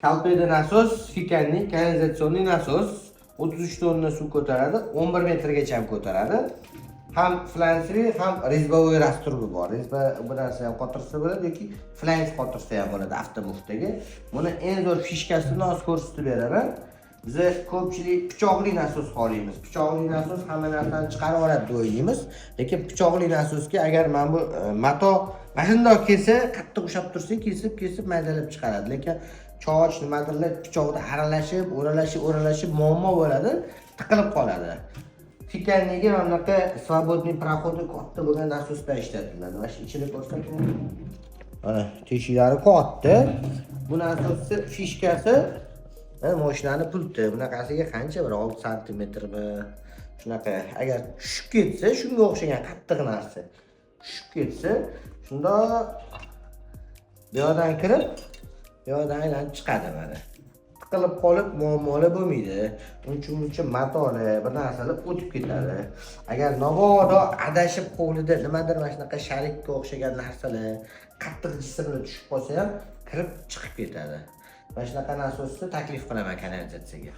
Calpeda nasos, Fikanning канализационный nasos 33 tonna suv ko'taradi, 11 metrgacha ham ko'taradi. Ham фланцевый, ham резьбовой раструби bor. Резьба bu narsa ham qotirsa bo'ladi yoki фланц qotirsa ham bo'ladi avtomufdagi. Buni eng zo'r фишка sini hozir ko'rsatib beraman. Biza ko'pchilik pichoqli nasos xohlaymiz. Pichoqli nasos hamma narsani chiqarib oladi deb o'ylaymiz. Lekin pichoqli nasosga agar mana bu mato mana shundoq kelsa, qattiq ushlab tursa, kesib, kesib maydalab chiqaradi. Lekin choch nimadirlar pichoqda aralashib, o'ralashib, o'ralashib muammo bo'ladi, tiqilib qoladi. Fikanniki mana bunaqa свободный проход i katta bo'lgan nasoslar ishlatiladi. Mana shu ichini ko'rsating. Mana teshiklari katta. Bu nasosni фишка si mana mashinani pulti. Bunaqasiga qancha, bir 6 santimetrmi? Shunaqa agar tushib ketsa, shunga o'xshagan qattiq narsa tushib ketsa, shundoq bu yoqdan kirib, bu yoqdan aylanib chiqadi mana. Tiqilib qolib muammolar bo'lmaydi. Uncha muncha matolar, bir narsalar o'tib ketadi. Agar mabodo adashib hovlida nimadir mana shunaqa шарик ka o'xshagan narsalar, qattiq jismlar tushib qolsa ham, kirib chiqib ketadi. Mana shunaqa nasosni taklif qilaman kanalizatsiyaga.